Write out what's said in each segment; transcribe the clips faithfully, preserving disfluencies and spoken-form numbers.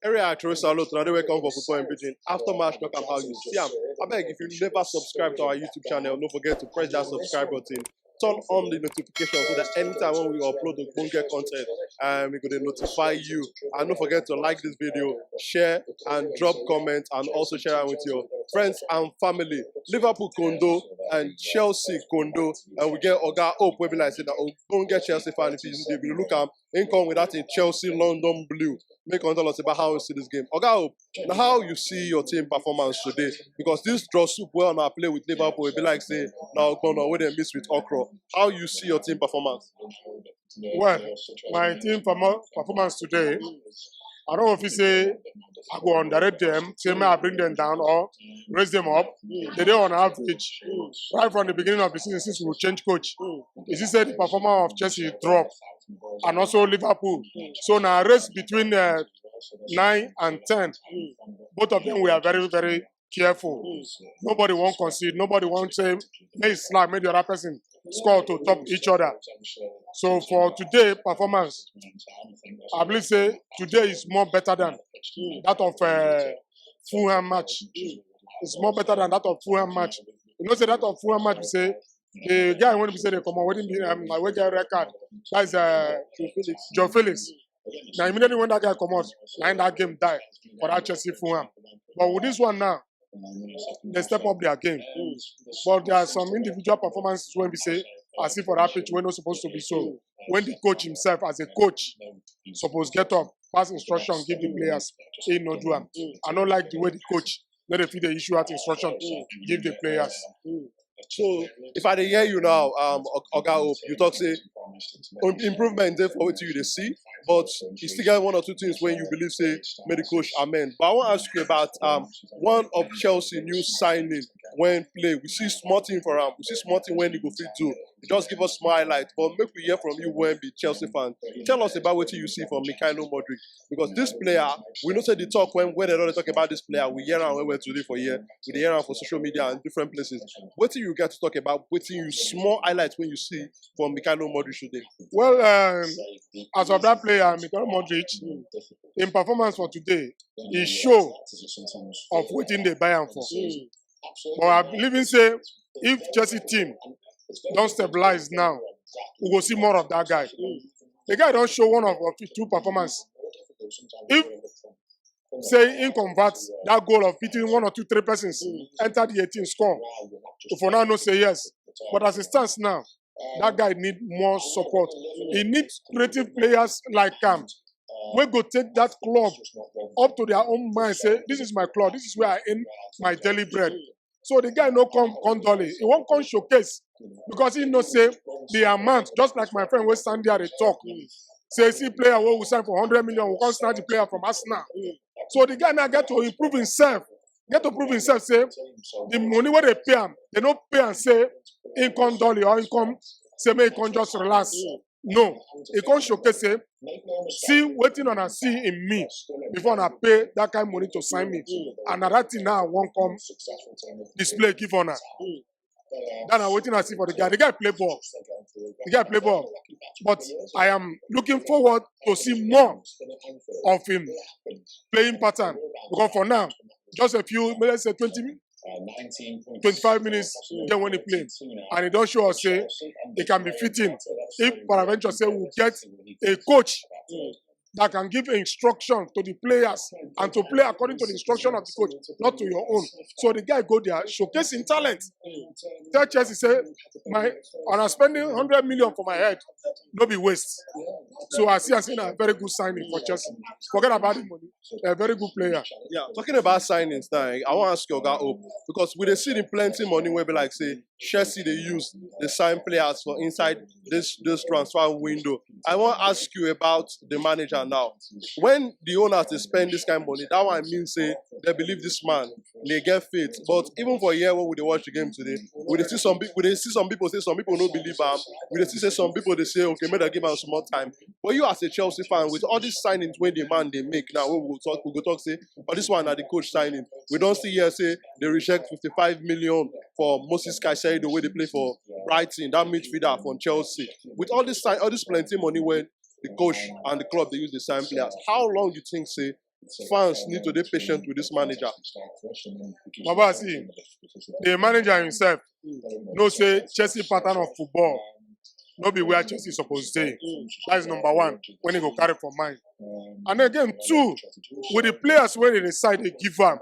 Area Teresa Lot, now they welcome for Football in Pidgin. After match, talk about how you see am. I beg, if you never subscribe to our YouTube channel, don't forget to press that subscribe button. Turn on the notification so that anytime when we upload the bonga content, um, we gonna notify you. And don't forget to like this video, share, and drop comments, and also share it with your friends and family. Liverpool Kondo and Chelsea Kondo, and we get Oga Hope. We be like say that Ogbonge Chelsea fan, if you, if you look am, in come with that in Chelsea London blue. Make us tell us about how you see this game. Oga Hope, now how you see your team performance today? Because this draw soup well now play with Liverpool, it be like say now Ogbonge where they miss with Okro. How you see your team performance? Well, my team perform- performance today, I don't know if you say I go underrate them, say may I bring them down or raise them up. They dey on average right from the beginning of the season since we change coach. Is he said the performance of Chelsea drop and also Liverpool. So now race between uh, nine and ten, both of them we are very very careful. Nobody won't concede. Nobody won't say may slack, may the other person score to top each other. So for today performance, I believe say today is more better than that of uh, Fulham match. It's more better than that of Fulham match. You know, say that of Fulham match, we say the guy when we say they come on, waiting um, like we get red card. That's uh, Joe Felix. Now immediately when that guy come out, now that game die for that Chelsea Fulham. But with this one now, they step up their game. But there are some individual performances when we say I see for that pitch when not supposed to be so. When the coach himself, as a coach, supposed get up, pass instruction, give the players, he no do am. I don't like the way the coach let the feed the issue out instruction, give the players. So if I dey hear you now, um, Oga Hope, you talk say um, improvement there for what you dey see, but you still get one or two things when you believe say may the coach amend. But I want to ask you about um one of Chelsea new signing when play. We see small thing for him. We see small thing when he go fit do. Just give us small highlight, but make we hear from you when be Chelsea fan. Tell us about what you see from Mikhailo Modric, because this player, we know say the talk when when they don't talk about this player, we hear him when we're today for here, we hear him for social media and different places. What do you get to talk about? What do you small highlights when you see from Mikhailo Modric today? Well, um, as of that player, Mikhailo Modric, in performance for today, he show of wetin they buy am for. But I believe in say if Chelsea team don't stabilize now, we go see more of that guy. The guy don't show one of, of two performance. If say he convert that goal of between one or two, three persons, enter the eighteen, score. If for now no say yes, but as it stands now, that guy need more support. He need creative players like him. We go take that club up to their own mind. Say this is my club. This is where I earn my daily bread. So the guy no come come dolly. He won't come showcase because he no say the amount. Just like my friend was stand there they talk. Say see player who will sign for hundred million will come snatch the player from Arsenal. So the guy now get to improve himself. Get to prove himself. Say the money where they pay him, they no pay and say income dolly or income. Say make come just relax. No, he come showcase say see wetin una see in me before una pay that kind money to sign me, and na that thing now I wan come display give una. That na wetin I see for the guy. The guy play ball. The guy play ball. But I am looking forward to see more of him playing pattern, because for now, just a few, let's say twenty, twenty-five minutes, then when he play. And he don't show us say he can be fitting. If peradventure say we get a coach that can give instruction to the players and to play according to the instruction of the coach, not to your own. So the guy go there, showcase him talent. Tell Chelsea say, my, and I'm spending hundred million for my head, no be waste. So I see, I see a very good signing for Chelsea. Forget about the money, a very good player. Yeah, talking about signings now, I want to ask you, Oga Hope, because we dey see the plenty money wey be like say Chelsea dey use dey sign players for inside this this transfer window. I want to ask you about the manager now. When the owners dey spend this kind of money, that one mean say they believe this man, they get faith. But even for here, when we dey watch the game today, we dey see some people, we dey see some people say some people no believe am. We dey see say some people dey say okay, make dem give am small time. But you as a Chelsea fan, with all these signings wey the man dey make now, wey we go talk, we go talk say, but this one na the coach signing. We don see here say they reject fifty-five million for Moses Caicedo wey dey play for Brighton, that midfielder from Chelsea. With all this sign, all this plenty money wey the coach and the club dey use dey sign players, how long you think say fans need to be patient with this manager. Baba, see, the manager himself know say Chelsea pattern of football no be where Chelsea suppose dey. That is number one when he go carry for mind. And again, two, with the players wey dey side dey give am,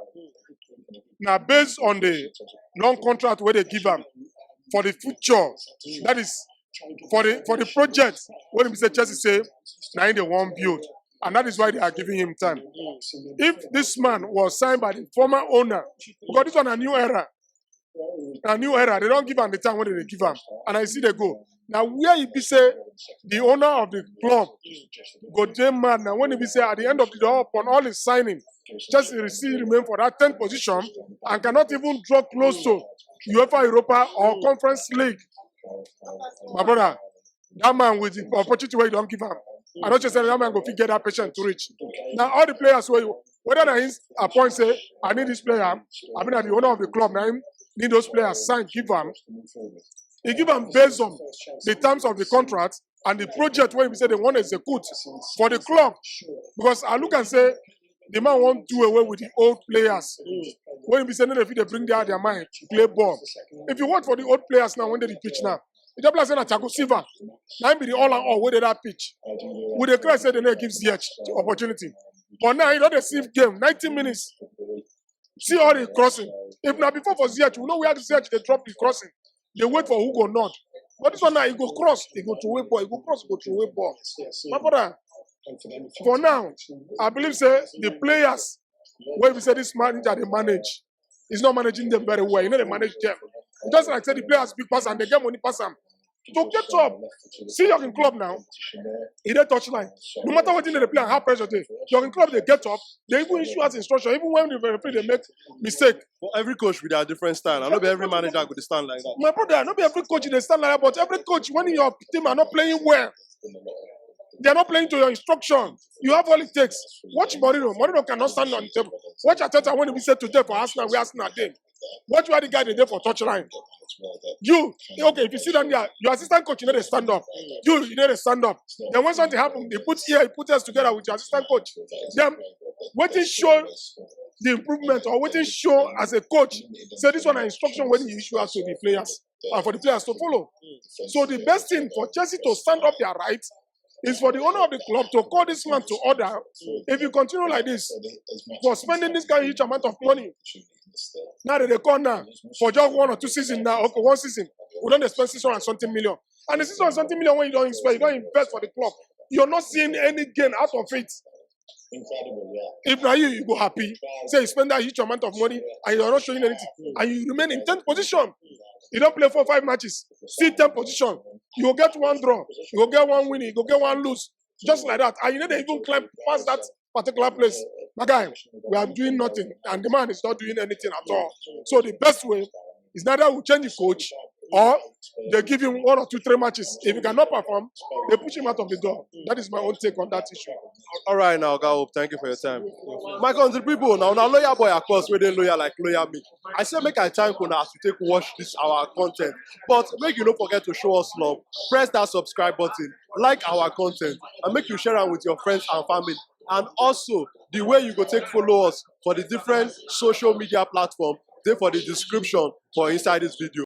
na based on the long contract wey dey give am for the future. That is for the for the project wey be say Chelsea say na him dey wan build, and that is why they are giving him time. If this man was signed by the former owner, because this one a new era, a new era, they don give am the time wey they dey give am, and I see they go. Na where e be say the owner of the club go dey mad na when e be say at the end of the day, upon all his signing, Chelsea still remain for that tenth position and cannot even draw close to UEFA Europa or Conference League. My brother, that man with the opportunity wey you don give am, I no sure say that man go fit get that patient to reach. Now all the players wey you, whether na him appoint say I need this player, I mean na the owner of the club na him need those players sign give am. He give am based on the terms of the contract and the project wey be say they wan execute for the club, because I look and say the man wan do away with the old players wey be say no dey fit dey bring their their mind play ball. If you watch for the old players now when they dey pitch now, e just be like say na Thiago Silva na him be the all and all wey dey that pitch. We dey cry say they no give Ziyech the opportunity, but now he don dey sieve game ninety minutes. See all the crossing. If na before for Ziyech, we know where Ziyech dey drop the crossing, dey wait for who go nod. But this one now, he go cross, he go throw away ball, he go cross, he go throw away ball. My brother, for now, I believe say the players wey be say this manager dey manage, he's not managing them very well. He no dey manage them. Just like say the players big pass am, they get money pass am. To get up, see Jurgen Klopp now, he dey touch line. No matter wetin they dey play and how pressure dey, Jurgen Klopp dey get up, dey even issue out instruction, even when the referee dey make mistake. But every coach with their different style. I no be every manager go dey stand like that. My brother, no be every coach dey stand like that, but every coach when your team are not playing well, they are not playing to your instruction. You have all it takes. Watch Mourinho. Mourinho cannot stand on the table. Watch Arteta when he be say today for Arsenal, where Arsenal dey. Watch where the guy dey dey for touch line. You, okay, if you sit down there, your assistant coach, you no dey stand up. You, you no dey stand up. Then when something happen, he put ear, he put ears together with your assistant coach. Then wetin show the improvement or wetin show as a coach, say this one na instruction wey you issue out to the players and for the players to follow. So the best thing for Chelsea to stand up their right is for the owner of the club to call this man to order. If you continue like this, for spending this kind of huge amount of money, now that they call now for just one or two seasons now, okay, one season, we don dey spend six hundred and something million. And the six hundred and something million wey you don spend, you don invest for the club, you're not seeing any gain out of it. If na you, you go happy. Say you spend that huge amount of money and you're not showing anything, and you remain in tenth position. You don play four, five matches, still tenth position. You go get one draw, you go get one win, you go get one lose, just like that. And you no dey even climb past that particular place. My guy, we are doing nothing, and the man is not doing anything at all. So the best way is neither we change the coach or they give him one or two, three matches. If he cannot perform, they push him out of the door. That is my own take on that issue. All right, now, Oga Hope, thank you for your time. My country people, now, now loyal boy, of course, where they loyal like loyal me. I say make I thank una as you take watch this our content, but make you no forget to show us love. Press that subscribe button, like our content, and make you share am with your friends and family. And also, the way you go take follow us for the different social media platform, dey for the description for inside this video.